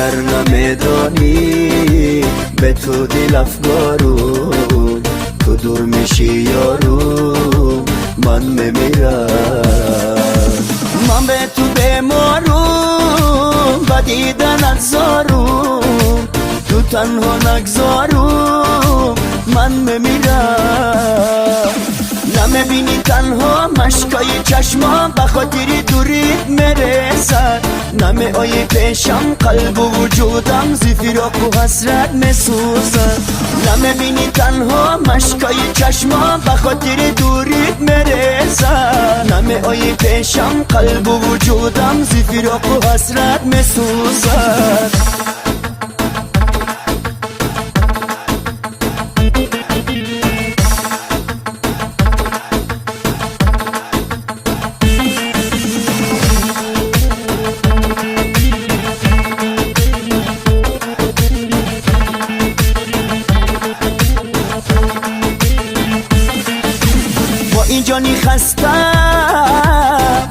Агар намедонӣ, ба ту дил афгорум, ту дур мешӣ, ёру ман мемирам. Ман ба ту беморум, ба диданат зорум, ту танҳо нагзорум, ман мемирам. Намебинӣ, танҳо машкои чашмам ба хотири дурит мерезад. Намеоӣ пешам, қалбу вуҷудам зи фироқу ҳасрат месӯзад. Намебинӣ, танҳо машкои чашмам ба хотири дурит мерезад. Намеоӣ пешам, қалбу вуҷудам зи фироқу ҳасрат месӯзад. Бо ин ҷони хаста,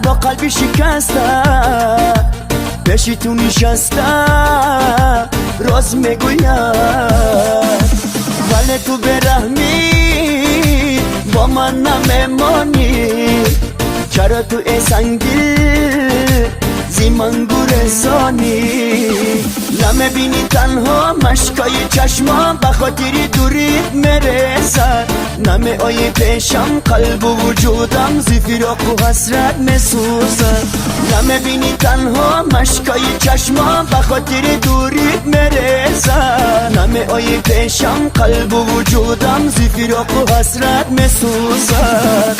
бо қалби шикаста, пеши ту нишаста роз мегӯям, вале ту бераҳмӣ бо ман намемонӣ. Чаро ту, э сангдил, зи ман гурезонӣ? Намебинӣ, танҳо машкои чашмам ба хотири дурит мерезад. Намеоӣ пешам, қалбу вуҷудам зи фироқу ҳасрат месӯзад. Намебинӣ, танҳо машкои чашмам ба хотири дурит мерезад. Намеоӣ пешам, қалбу вуҷудам зи фироқу ҳасрат месӯзад.